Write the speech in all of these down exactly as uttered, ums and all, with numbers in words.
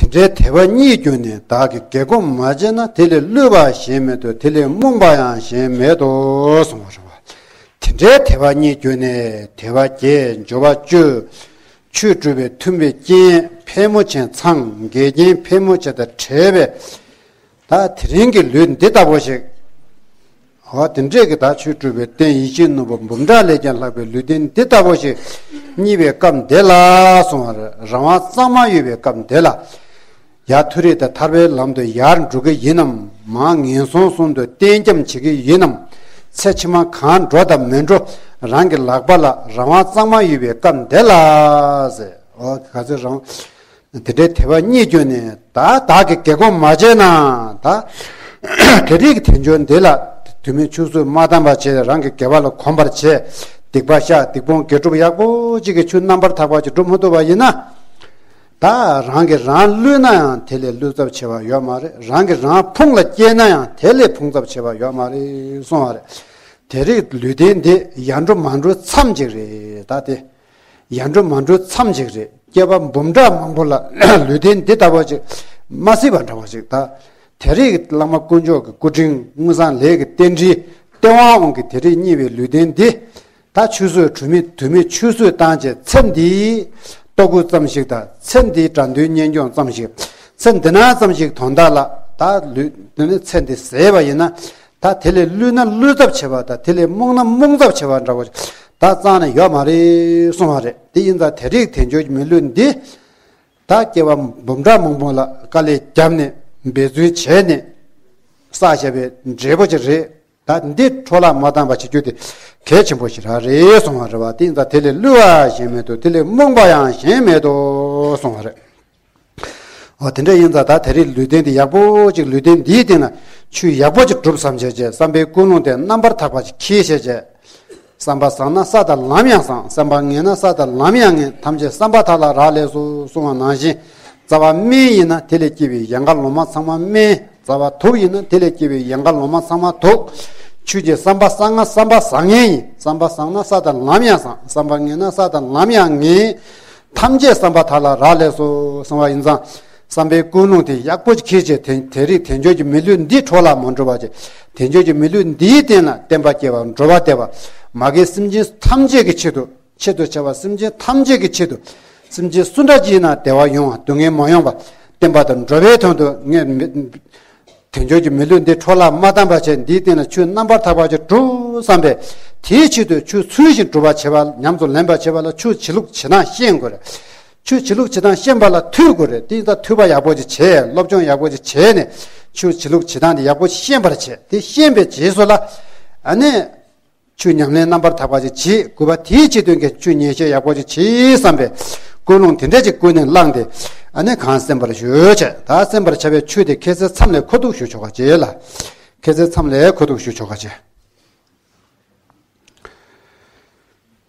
དེ་འདྲའི་དད་པ་གཉིས་གྱུར་ནས། བདག་གིས་དགེ་སྒོ་མ་བྱས་ན། དེ་ལས་བསླུས་པ་གཞན་མེད་དོ། དེ་ལས་རྨོངས་པ་ཡང་གཞན་མེད་དོ། གསུངས་པ་རེད་བ། དེ་འདྲའི་དད་པ་གཉིས་གྱུར་ནས། དད་པ་བརྒྱད་འབྱོར་བ་བཅུ། ཆོས་སྒྲུབ་པའི་མཐུན་པའི་རྐྱེན་ཕལ་མོ་ཆེ་ཚང་། འགལ་རྐྱེན་ཕལ་མོ་ཆེ་དང་བྲལ་བའི། ད་དེ་རིང་གི་ལུས་འདི་ལྟ་བུ་ཞིག་འོ་དེ་འདྲས་ཀྱི་ད་ཆོས་སྒྲུབ་པའི་རྟེན་ཡིད་བཞིན་ནོར་བུ་འབུམ་ཕྲག་ལས་ཀྱང་ལྷག་པའི་ལུས་རྟེན་འདི་ལྟ་བུ་ཞིག་རྙེད་པའི་སྐབས་འདི་ལ། གསུང་བ་རེད། རང་དབང་གཙང་མ་ཡོད་པའི་སྐབས་འདི་ལ། ཡར་མཐོ་རིས་དང་ཐར་པའི་ལམ་དུ་ཡར་འགྲོ་གི་ཡིན་ནམ། མར་ངན་སོང་གསུམ་དུ་གཏན་འཁྱམས་བྱེད་ཀྱི་ཡིན་ནམ། ཚེ་ཕྱི་མ་གང་འགྲོ་དང་མི་འགྲོ་རང་གི་ལག་པ་ལ། རང་དབང་གཙང་མ་ཡོད་པའི་སྐབས་འདི་ལ་ཟེར། འོ་ག་ཚོད་རང་དེ་འདྲའི་དད་པ་གཉིས་གྱུར་ནས། ད་བདག་གིས་དགེ་སྒོ་མ་བྱས་ན། ད་དེ་རིང་གི་དལ་འབྱོར་འདི་ལ་དུས་མིན་ཆུད་ཟོས་མ་བཏང་བ་བྱས། རང་གི་དགེ་བ་ལ་གོམས་པར་བྱས། སྡིག་པ་བཤགས། སྡིག་སྤོང་དགེ་སྒྲུབ་ཡག་པོ་ཅིག་གིས་ཆོས་རྣམ་པར་དག་པ་ཅིག་སྒྲུབ་མ་ཐུབ་པ་ཡིན་ན། ད་རང་གིས་རང་བསླུས་ན་ཡང་དེ་ལས་བསླུ་ཚབས་ཆེ་བ་ཡོད་མ་རེད། རང་གིས་རང་ཕུང་ལ་སྐྱེལ་ན་ཡང་དེ་ལས་ཕུང་ཚབས་ཆེ་བ་ཡོད་མ་རེད་གསུང་བ་རེད། དེ་རིང་ལུས་རྟེན་འདི་ཡར་འགྲོ་མར་འགྲོ་མཚམས་གཅིག་རེད། ད་དེ་ཡར་འགྲོ་མར་འགྲོ་མཚམས་གཅིག་རེད། སྐྱེ་བ་འབུམ་ཕྲག་མང་པོ་ལ་ལུས་རྟེན་འདི་ལྟ་བུ་ཅིག་མ་སྲིད་པ་འདྲ་བ་ཅིག་ད་དེ་རིང་བླ་མ་དཀོན་མཆོག་གི་སྐུ་དྲིན། མངོན་བསམ་ལས་ཀྱི་རྟེན་འབྲེལ། སྟེས་དབང་དབང་གིས་དེ་རིང་རྙེད་པའི་ལུས་རྟེན་འདི། ད་ཆུད་ཟོས་དུས་མིན་དུས་མིན་ཆུད་ཟོས་བཏང་བྱས། ཚེ་འདིའི་ལྟོ་གོས་ཙམ་ཞིག་དང་། ཚེ་འདིའི་དགྲ་འདུལ་གཉེན་སྐྱོང་ཙམ་ཞིག་ཚེ་འདི་ན་ཙམ་ཞིག་དོན་དག་ལ། ད་ལུས་འདི་ནི་ཚེ་འདི་ཟད་པ་ཡིན་ན། ད་དེ་ལས་བསླུས་ན་བསླུ་ཚབས་ཆེ་བ་དང་། དེ་ལས་རྨོངས་ན་རྨོངས་ཚབས་ཆེ་བ་འདྲ་བོ་ད་རྩ་ནས་ཡོད་མ་རེད་གསུང་བ་རེད། དེ་ཡིན་ཙང་དེ་རིང་དལ་འབྱོར་གྱི་མི་ལུས་འདི། ད་སྐྱེ་བ་འབུམ་ཕྲག་མང་པོ་ལ་དཀའ་ལས་བརྒྱབ་ནས་འབད་བརྩོན་བྱས་ནས་བསགས་བཞག་པའི་འབྲས་བུ་ཅིག་རེད། ད་འདི་འཕྲོ་བརླག་མ་བཏང་བ་བྱེད་རྒྱུ་དེ་གལ་ཆེན་པོ་ཞིག་རང་རེད་གསུང་བ་རེད་བ། དེ་ཡིན་ཙང་དེ་ལས་བསླུ་བ་གཞན་མེད་དོ། དེ་ལས་རྨོངས་པ་ཡང་གཞན་མེད་དོ་གསུང་བ་རེད། འོ་དེ་འདྲ་ཡིན་ཙང་ད་དེ་རིང་ལུས་རྟེན་འདི་ཡག་པོ་ཅིག་ལུས་རྟེན་འདིའི་སྟེང་ན་ཆོས་ཡག་པོ་ཅིག་སྒྲུབ་བསམ་བྱས་བྱས། བསམ་པའི་ཀུན་སློང་དེ་རྣམ་པར་དག་པ་ཅིག་འཁྱེར་བྱས་བྱས། བསམ་པ་བཟང་ན་ས་དང་ལམ་ཡང་བཟང་། བསམ་པ་ངན་ན་ས་དང་ལམ་ཡང་ངན། ཐམས་ཅད་བསམ་པ་དག་ལ་རག་ལས་སོ་གསུངས་པ་ནང་བཞིན། རྩ་བ་སྨིན་ཡིན་ན་དེ་ལས་སྐྱེས་པའི་ཡན་ག་ལོ་མ་ཚང་མ་སྨིན། རྩ་བ་དུག་ཡིན་ན་དེ་ལས་སྐྱེས་པའི་ཡན་ག་ལོ་མ་ཚང་མ་དུག་ཆོས་ཀྱི་བསམ་པ་བཟང་ན་བསམ་པ་བཟང་ངན་ཡིན། བསམ་པ་བཟང་ན་ས་དང་ལམ་ཡང་བཟང་། བསམ་པ་ངན་ན་ས་དང་ལམ་ཡང་ངན། ཐམས་ཅད་བསམ་པ་དག་ལ་རག་ལས་སོ་གསུངས་པ་ཡིན་ཙང་། བསམ་པའི་ཀུན་སློང་དེ་ཡག་པོ་ཅིག་འཁྱེར་བྱས། དེ་དེ་རིང་དལ་འབྱོར་གྱི་མི་ལུས་འདི་འཕྲོ་བརླག་མ་འགྲོ་བ་བྱས། དལ་འབྱོར་གྱི་མི་ལུས་འདིའི་སྟེང་ལ་བསྟན་པ་སྐྱེ་བ། འགྲོ་བ་བདེ་བ། མ་གིའི་སེམས་ཅན་ཐམས་ཅད་ཀྱི་ཆེད་དུ། ཆེད་དུ་བྱ་བ། སེམས་ཅན་ཐམས་ཅད་ཀྱི་ཆེད་དུ། སེམས་ཅན་སུ་འདྲ་ཅིག་ཡིན་ན་བདེ་བ་ཡོང་བ། སྡུག་བསྔལ་མ་ཡོང་བ། བསྟན་པ་དང་འགྲོ་བའི་དོན་དུ་ངས་མི་དལ་འབྱོར་གྱི་མི་ལུས་འདི་འཕྲོ་བརླག་མ་བཏང་བ་བྱས། འདིའི་སྟེང་ལ་ཆོས་རྣམ་པར་དག་པ་ཅིག་སྒྲུབ་བསམ་པས། དེའི་ཆེད་དུ་ཆོས་ཚུལ་བཞིན་སྒྲུབ་པར་བྱེད་པ། ཉམས་སུ་ལེན་པར་བྱེད་པ་ལ་ཆོས་བྱེད་ལུགས་བྱེད་སྟངས་ཤེས་དགོས་རེད། ཆོས་བྱེད་ལུགས་བྱེད་སྟངས་ཤེས་པ་ལ་ཐོས་དགོས་རེད། དེ་ཡིན་ཙང་ཐོས་པ་ཡག་པོ་ཅིག་བྱས། སློབ་སྦྱོང་ཡག་པོ་ཅིག་བྱས་ནས་ཆོས་བྱེད་ལུགས་བྱེད་སྟངས་དེ་ཡག་པོ་ཤེས་པར་བྱས། དེ་ཤེས་པའི་རྗེས་སུ་ལ་ཨ་ནི། ཆོས་ཉམས་ལེན་རྣམ་པར་དག་པ་ཅིག་བྱེད་དགོས་པ། དེའི་ཆེད་དུ་གན་ཆོས་ཉན་བཤད་ཡག་པོ་ཅིག་བྱེད་བསམ་པའི་ཀུན་སློང་དེ་འདྲ་ཅིག་ཀུན་ནས་བསླངས་ཏེ། ཨ་ནི་གང་གསན་པར་ཞུ་བྱས། ད་གསན་པར་བྱ་བའི་ཆོས་དེ་ཁྱེད་ཚོའི་མཚམས་ལ་མཁོ་གཏུགས་ཞུ་ཆོག་ག་བྱེད་ལ། ཁྱེད་ཚོའི་མཚམས་ལ་མཁོ་གཏུགས་ཞུ་ཆོག་ག་བྱེད།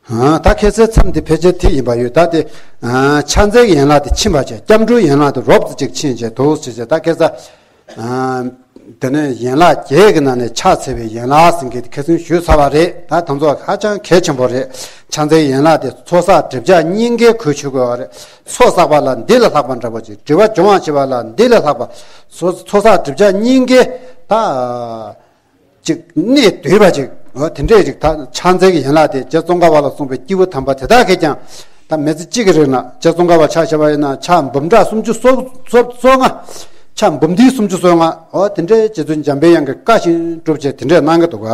ཨ། ད་ཁྱེད་ཚོའི་མཚམས་དེ་ཕལ་ཆེར་དེ་ཡིན་པ་ཡོད། ད་དེ། ཨ། ཕྱག་འཚལ་གྱི་ཡན་ལག་དེ་ཕྱིན་པ་བྱས། སྐྱབས་འགྲོའི་ཡན་ལག་དེ་རོབ་ཙམ་ཅིག་ཕྱིན་བྱས་འདུག་ཟེར་བྱས། ད་ཁྱེད་ཚོ། ཨ། དེ་ནས་ཡན་ལག་བརྒྱད་ཀྱི་ནང་ནས་ཕྱག་འཚལ་བའི་ཡན་ལག་ཟེར་མཁན་དེ་ཁ་སང་ཞུས་ཚར་བ་རེད། ད་དེ་ཚོ་ཧ་ཅང་གལ་ཆེན་པོ་རེད། ཕྱག་འཚལ་ཡན་ལག་དེ་ཚོགས་བསགས་སྒྲིབ་སྦྱང་གཉིས་ཀའི་གོས་ཆོད་དགོས་པ་རེད། ཚོགས་བསགས་པ་ལ་འདི་ལས་ལྷག་པ་འདྲ་པོ་ཅིག་སྒྲིབ་པ་སྦྱོང་བ་བྱེད་པ་ལ་འདི་ལས་ལྷག་པ། ཚོགས་ཚོགས་བསགས་སྒྲིབ་སྦྱང་གཉིས་ཀའི་ད། ཅིག་གནད་བསྡུས་པ་ཅིག་འོ་དེ་འདྲས་ཅིག་ད་ཕྱག་འཚལ་གྱི་ཡན་ལག་དེ་རྗེ་ཙོང་ཁ་པ་ལ་གསུངས་པའི་སྐྱེས་བུ་དམ་པ་དེ་དག་གིས་ཀྱང་། ད་མི་ཚེ་གཅིག་གི་རིང་ལ་རྗེ་ཙོང་ཁ་པ་ཕྱག་བྱ་བ་ཡིན་ན་ཕྱག་འབུམ་ཕྲག་སུམ་ཅུ་སོ་སོ་སོ་ལྔ། ཕྱག་འབུམ་སྡེ་སུམ་ཅུ་སོ་ལྔ། འོ་དེ་འདྲས་རྗེ་བཙུན་འཇམ་པའི་དབྱངས་ཀྱི་བཀའ་བཞིན་སྒྲུབ་བྱས་དེ་འདྲས་གནང་གི་འདུག་ག་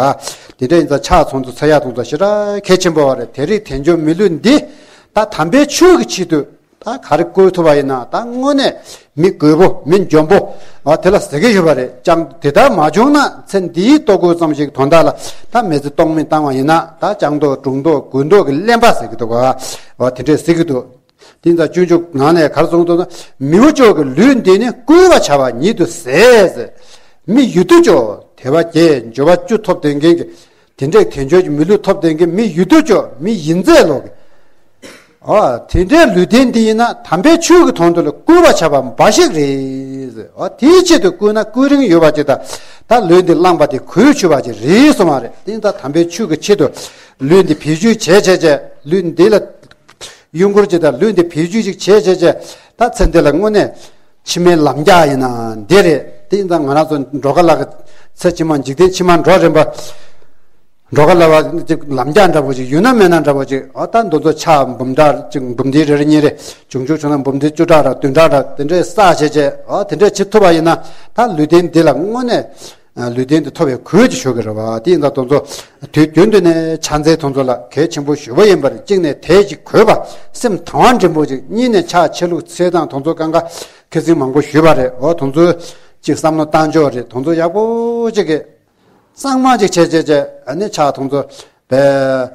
དེ་འདྲས་ཡིན་ཙང་ཕྱག་ཚོགས་འདུ་འཚལ་ཡག་དང་ཚོ་ཞེ་དྲག་གལ་ཆེན་པོ་བ་རེད། དེ་རིང་དལ་འབྱོར་མི་ལུས་འདི་ད་དམ་པའི་ཆོས་ཀྱི་ཆེད་དུ། ད་ག་རེ་བཀོལ་ཐུབ་པ་ཡིན་ན། ད་དངོས་གནས་མི་རྒོད་པོ་མི་འཇོན་པོ་བ་དེ་ལ་ཟེར་གྱི་ཡོད་པ་རེད། ཅང་དེ་ལྟར་མ་བྱུང་ན་ཚེ་འདིའི་ལྟོ་གོས་ཙམ་ཞིག་དོན་དག་ལ་ད་མི་ཚེ་སྟོང་མི་བཏང་བ་ཡིན་ན། ད་སྤྱང་མདོག་གྲུང་མདོག་རྒོད་མདོག་གི་གླེན་པ་ཟེར་གྱི་འདུག་ག་བ་དེ་འདྲས་ཟེར་གྱི་འདུག་དེ་ཡིན་ཙང་སྤྱོད་འཇུག་ནང་ནས་ག་རེ་གསུངས་འདུག་ན། མི་བུ་ཅོག་གི་ལུས་འདི་ནི་བསྐུལ་བར་བྱ་བ་ཉིད་དུ་ཟད་ཟེར། མི་ཡུལ་དུ་ཅོག་དལ་བ་བརྒྱད་འབྱོར་བ་བཅུ་ཐོབ་བསྡད་མཁན་གྱི། དེ་འདྲའི་དལ་འབྱོར་གྱི་མི་ལུས་ཐོབ་བསྡད་མཁན་མི་ཡུལ་དུ་ཅོག་མི་ཡིན་ཚད་ལོག་གི། ཨ། དེ་འདྲའི་ལུས་རྟེན་འདི་ཡིན་ན་དམ་པའི་ཆོས་ཀྱི་དོན་དུ་ལ་བསྐུལ་བར་བྱ་བ་འབའ་ཞིག་རེད། ཨ། དེའི་ཆེད་དུ་བསྐུལ་ན་བསྐུལ་རིན་ཡོད་པ་ཅིག་དང་། ད་ལུས་འདི་བླངས་པ་དེ་གོས་ཆོད་པ་ཅིག་རེད་གསུངས་པ་རེད། དེ་ཡིན་ཙང་དམ་པའི་ཆོས་ཀྱི་ཆེད་དུ་ལུས་འདི་བེད་སྤྱོད་བྱས་བྱས་བྱས། ལུས་འདི་ལ་གཡོ་འགུལ་ཅིག་དང་ལུས་འདི་བེད་སྤྱོད་ཅིག་བྱས་བྱས་བྱས། ད་ཚེ་འདི་ལ་དངོས་གནས། ཕྱི་མའི་ལམ་རྒྱགས་ཡིན་ན་འདི་རེད། དེ་ཡིན་ཙང་ང་རང་ཚོ་འགྲོ་ཁ་ལ་ཚེ་ཕྱི་མ་འཇིག་རྟེན་ཕྱི་མ་འགྲོ་རན་པ། འགྲོ་ཁ་ལ་བ་ཅིག་ལམ་རྒྱགས་འདྲ་པོ་ཅིག་ཡོད་ན་མེད་ན་འདྲ་པོ་ཅིག་ཨ་ད་འདི་ཚོ་ཕྱག་འབུམ་ཕྲག་ཅིག་འབུམ་སྡེ་རེ་རེ་གཉིས་རེ་བྱུང་ཆོག་བྱུང་ན་འབུམ་སྡེ་བཅུ་ཕྲག་ར་བདུན་ཕྲག་ར་དེ་འདྲས་བསགས་བྱས་བྱས་ཨ་དེ་འདྲས་བྱེད་ཐུབ་པ་ཡིན་ན་ད་ལུས་རྟེན་འདི་ལ་དངོས་གནས་ལུས་རྟེན་འདི་ཐོབ་པའི་གོས་ཅིག་ཞུ་གི་རེད་བ། དེ་ཡིན་ཙང་དེ་ཚོ་དུས་རྒྱུན་དུ་ནས་ཕྱག་འཚལ་དེ་ཚོ་ལ་གལ་ཆེན་པོ་ཞུ་བ་ཡིན་པར་གཅིག་ནས་དལ་གྱིས་གོས་པ་སེམས་དང་བ་འདྲེན་པོ་ཅིག་གཉིས་ནས་ཕྱག་ཆེ་ལུགས་ཚད་དང་དེ་ཚོ་གང་ག་ཁ་སང་མང་པོ་ཞུས་པ་རེད། འོ་དེ་ཚོ་ཅིག་བསམ་བློ་བཏང་ཕྱོགས་རེད། དེ་ཚོ་ཡག་པོ་ཅིག་གི་གཙང་མ་ཅིག་བྱས་བྱས་བྱས་ཨ་ནི་ཕྱག་དེ་ཚོ་བས།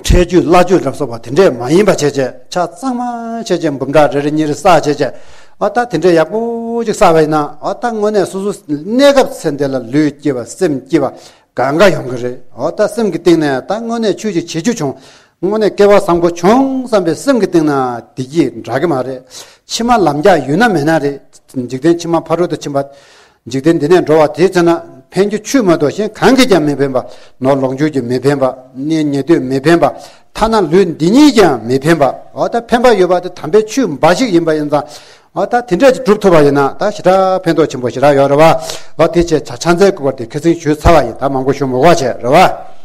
ཁྲེལ་ཆུ་བླ་ཆུ་རབ་སོགས་པ་དེ་འདྲས་མ་ཡིན་པ་བྱས་བྱས་ཕྱག་གཙང་མ་བྱས་བྱས་འབུམ་ཕྲག་རེ་རེ་གཉིས་རེ་བསགས་བྱས་བྱས་ཨ་ད་དེ་འདྲས་ཡག་པོ་ཅིག་བསགས་པ་ཡིན་ན་ཨ་ད་དངོས་གནས་སོ་སོ་གནས་སྐབས་ཚེ་འདི་ལ་ལུས་སྐྱིད་པ་སེམས་སྐྱིད་པ་གང་ག་ཡོང་གི་རེད། ཨ་ད་སེམས་ཀྱི་སྟེང་ནས་ད་དངོས་གནས་ཆོས་ཅིག་བྱེད་རྒྱུ་བྱུང་། དངོས་གནས་སྐལ་བ་བཟང་པོ་བྱུང་བསམ་པའི་སེམས་ཀྱི་སྟེང་ན་བདེ་སྐྱིད་འདྲ་གི་མ་རེད། ཕྱི་མ་ལམ་རྒྱགས་ཡོད་ན་མེད་ན་རེད། འཇིག་རྟེན་ཕྱི་མ་ཕ་རོལ་ཏུ་ཕྱིན་པ། འཇིག་རྟེན་འདི་ནས་འགྲོ་བ་དེའི་ཚེ་ན་ཕན་རྒྱུ་ཆོས་མ་གཏོགས་གཞན་གང་གིས་ཀྱང་མི་ཕན་པ། ནོར་ལོངས་སྤྱོད་ཀྱིས་མི་ཕན་པ། གནས་ཉེ་དུས་མི་ཕན་པ། ཐ་ན་ལུས་འདི་ཉིད་ཀྱང་མི་ཕན་པ། འོ་ད་ཕན་པ་ཡོད་པ་དེ་དམ་པའི་ཆོས་འབའ་ཞིག་ཡིན་པ་ཡིན་ཙང་། འོ་ད་དེ་འདྲས་ཀྱི་སྒྲུབ་ཐུབ་པ་ཡིན་ན་ད་ཞེ་དྲག་ཕན་ཐོགས་ཆེན་པོ་ཞེ་དྲག་ཡོད་རེད་བ། འོ་དེ་བྱས་ཕྱག་ཕྱག་འཚལ་གྱི་སྐོར་དེ་ཁ་སང་ཞུས་ཚར་བ་ཡིན། ད་མང་པོ་ཞུ་མི་དགོས་བྱས་རེད་བ།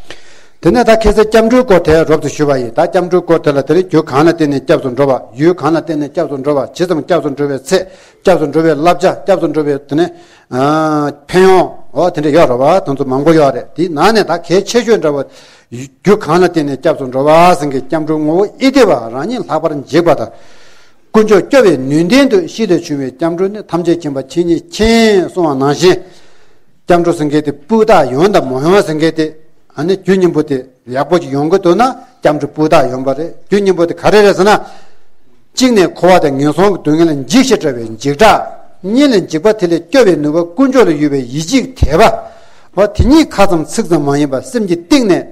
དེ་ནས་ད་ཁ་སང་སྐྱབས་འགྲོའི་སྐོར་དེ་རོབ་ཏུ་ཞུས་པ་ཡིན། ད་སྐྱབས་འགྲོའི་སྐོར་དེ་ལ་དེ་རིང་རྒྱུ་གང་ལ་བརྟེན་ནས་སྐྱབས་སུ་འགྲོ་བ། ཡུལ་གང་ལ་བརྟེན་ནས་སྐྱབས་སུ་འགྲོ་བ། ཇི་ཙམ་སྐྱབས་སུ་འགྲོ་བའི་ཚད། སྐྱབས་སུ་འགྲོ་བའི་བསླབ་བྱ། སྐྱབས་སུ་འགྲོ་བའི་དེ་ནས་ཨ་ཕན་ཡོན། འོ་དེ་འདྲ་ཡོད་རེད་བ། དེ་ཚོ་མང་པོ་ཡོད་རེད། དེའི་ནང་ནས་ད་གལ་ཆེ་ཤོས་འདྲ་བོ། རྒྱུ་གང་ལ་བརྟེན་ནས་སྐྱབས་སུ་འགྲོ་བ་ཟེར་མཁན་སྐྱབས་འགྲོའི་ངོ་བོ་ཨི་ལྡན་པ་རང་ཉིད་ལྷག་པར་འཇིགས་པ་དང་། དཀོན་མཆོག་སྐྱོབ་པའི་ནུས་ལྡན་དུ་གཤིས་ལས་བྱུང་བའི་སྐྱབས་འགྲོ་ནི་ཐམས་ཅད་མཁྱེན་པ་ཇི་སྙེད་མཁྱེན་གསུངས་པ་ནང་བཞིན། སྐྱབས་འགྲོ་ཟེར་མཁན་དེ་སྤུས་དག་ཡོང་དང་མ་ཡོང་ཟེར་མཁན་དེ་ཨ་ནི་རྒྱུ་གཉིས་པོ་དེ་ཡག་པོ་ཅིག་ཡོང་གི་འདུག་ན་སྐྱབས་འགྲོ་སྤུས་དག་ཡོང་པ་རེད། རྒྱུ་གཉིས་པོ་དེ་ག་རེ་རེད་ཟེར་ན། གཅིག་ནས་འཁོར་བ་དང་ངན་སོང་གི་སྡུག་བསྔལ་ལ་འཇིགས་ཤིང་སྐྲག་པའི་འཇིགས་སྐྲག་གཉིས་ནས་འཇིགས་པ་དེ་ལས་སྐྱོབ་པའི་ནུས་པ་དཀོན་མཆོག་ལ་ཡོད་པའི་ཡིད་ཆེས་དད་པ། འོ་དེ་གཉིས་ཁ་ཙམ་ཚིག་ཙམ་མ་ཡིན་པར་སེམས་ཀྱི་གཏིང་ནས།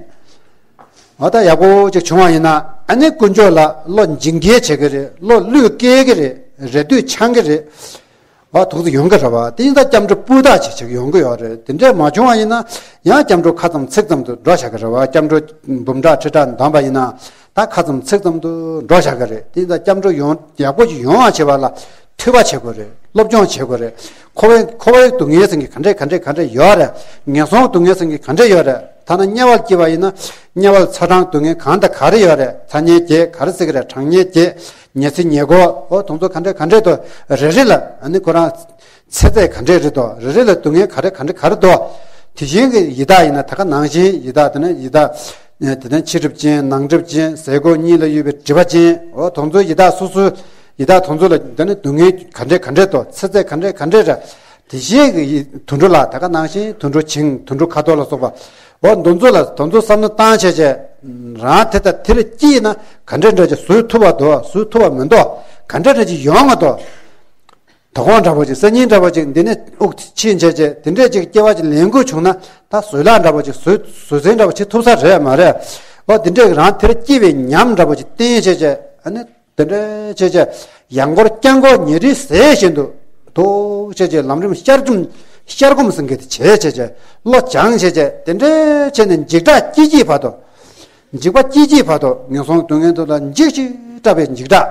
འོ་ད་ཡག་པོ་ཅིག་བྱུང་བ་ཡིན་ན་ཨ་ནི་དཀོན་མཆོག་ལ་བློ་འཇིགས་སྐྱེལ་བྱེད་ཀྱི་རེད། བློ་བློས་བཀལ་གྱི་རེད། རེ་ལྟོས་འཆང་གི་རེད། འོ་དོགས་སུ་ཡོང་གི་རེད་བ། དེ་ཡིན་ཙང་སྐྱབས་འགྲོ་སྤུས་དག་ཅིག་ཅིག་ཡོང་གི་ཡོད་རེད། དེ་འདྲས་མ་བྱུང་བ་ཡིན་ན་ཡང་སྐྱབས་འགྲོ་ཁ་ཙམ་ཚིག་ཙམ་དུ་འགྲོ་བཞག་གི་རེད་བ། སྐྱབས་འགྲོ་འབུམ་ཕྲག་ཁྲི་ཕྲག་འདོན་པ་ཡིན་ན་ད་ཁ་ཙམ་ཚིག་ཙམ་དུ་འགྲོ་བཞག་གི་རེད། དེ་ཡིན་ཙང་སྐྱབས་འགྲོ་ཡོང་ཡག་པོ་ཅིག་ཡོང་བ་བྱེད་པ་ལ་ཐོས་པ་བྱེད་དགོས་རེད། སློབ་སྦྱོང་བྱེད་དགོས་རེད། འཁོར་བའི་འཁོར་བའི་སྡུག་བསྔལ་ཟེར་མཁན་ག་འདྲས་ག་འདྲས་ག་འདྲས་ཡོད་རེད། ངན་སོང་སྡུག་བསྔལ་ཟེར་མཁན་ག་འདྲས་ཡོད་རེད། ཐ་ན་དམྱལ་བར་སྐྱེས་པ་ཡིན་ན་དམྱལ་བར་ཚ་གྲང་སྡུག་བསྔལ་གང་དང་ག་རེ་ཡོད་རེད། ཚ་དམྱལ་བརྒྱད་ག་རེ་ཟེར་གི་རེད། གྲང་དམྱལ་བརྒྱད། ཉི་ཚེ་ཉེ་འཁོར། འོ་དེ་ཚོ་ག་འདྲས་ག་འདྲས་དོ། རེ་རེ་ལ་ཨ་ནི་ཁོ་རང་ཚེ་ཚད་ག་འདྲས་རེད་དོ། རེ་རེ་ལ་སྡུག་བསྔལ་ག་རེ་ག་འདྲས་ག་རེ་དོ། དེ་བཞིན་གྱི་ཡི་དྭགས་ཡིན་ན་ད་ག་ནང་བཞིན་ཡི་དྭགས་དེ་ནི་ཡི་དྭགས་དེ་ནི་ཕྱི་གྲིབ་ཅན་ནང་གྲིབ་ཅན་ཟས་གོས་གཉིས་ལ་གཡོས་པའི་སྒྲིབ་པ་ཅན། འོ་དེ་ཚོ་ཡི་དྭགས་སོ་སོའི་ཡི་དྭགས་དེ་ཚོ་ལ་དེ་ནི་སྡུག་བསྔལ་ག་འདྲས་ག་འདྲས་དོ། ཚེ་ཚད་ག་འདྲས་ག་འདྲས་རེད། དེ་བཞིན་གྱི་དུད་འགྲོ་ལ་ད་ག་ནང་བཞིན་དུད་འགྲོ་བྱིང་དུད་འགྲོ་ཁ་དོག་ལ་སོགས་པ། འོ་འདི་ཚོ་ལ་དེ་ཚོ་བསམ་བློ་བཏང་བྱས་བྱས། རང་དེ་དང་དེ་ལ་སྐྱིད་ན་ག་འདྲ་འདྲ་ཅིག་བཟོས་ཐུབ་པ་འདུག་བཟོས་ཐུབ་པ་མི་འདུག་ག་འདྲ་འདྲ་ཅིག་ཡོང་ང་འདུག་དོ་དགོང་འདྲ་པོ་ཅིག་སང་ཉིན་འདྲ་པོ་ཅིག་འདི་ནས་དབུགས་ཕྱིན་བྱས་བྱས་དེ་འདྲས་ཅིག་སྐྱེ་བ་ཅིག་ལེན་དགོས་བྱུང་ན་ད་བཟོས་ལག་འདྲ་པོ་ཅིག་བཟོས་བཟོས་ཚན་འདྲ་པོ་བྱེད་ཐུབ་ས་རེད་མ་རེད། འོ་དེ་འདྲས་རང་དེར་སྐྱིད་པའི་ཉམས་འདྲ་པོ་ཅིག་བསྟན་བྱས་བྱས་ཨ་ནི། དེ་འདྲ་བྱས་བྱས་ཡང་སྐོར་བརྐྱང་སྐོར་ཉེ་རིང་ཟས་བཞིན་དུ་ཐུགས་བྱས་བྱས་ལམ་རིམ་བསྐྱར་སྒྲུབ་བསྐྱར་སྒོམ་ཟེར་མཁན་དེ་བྱས་བྱས་བྱས་བློ་སྦྱངས་བྱས་བྱས་དེ་འདྲ་བྱས་ནས་འཇིགས་སྐྲག་སྐྱེ་སྐྱེ་བར་དུ། འཇིགས་པ་སྐྱེ་སྐྱེ་བར་དུ་ངན་སོང་སྡུག་བསྔལ་དུ་ལ་འཇིགས་ཤིང་སྐྲག་པའི་འཇིགས་སྐྲག་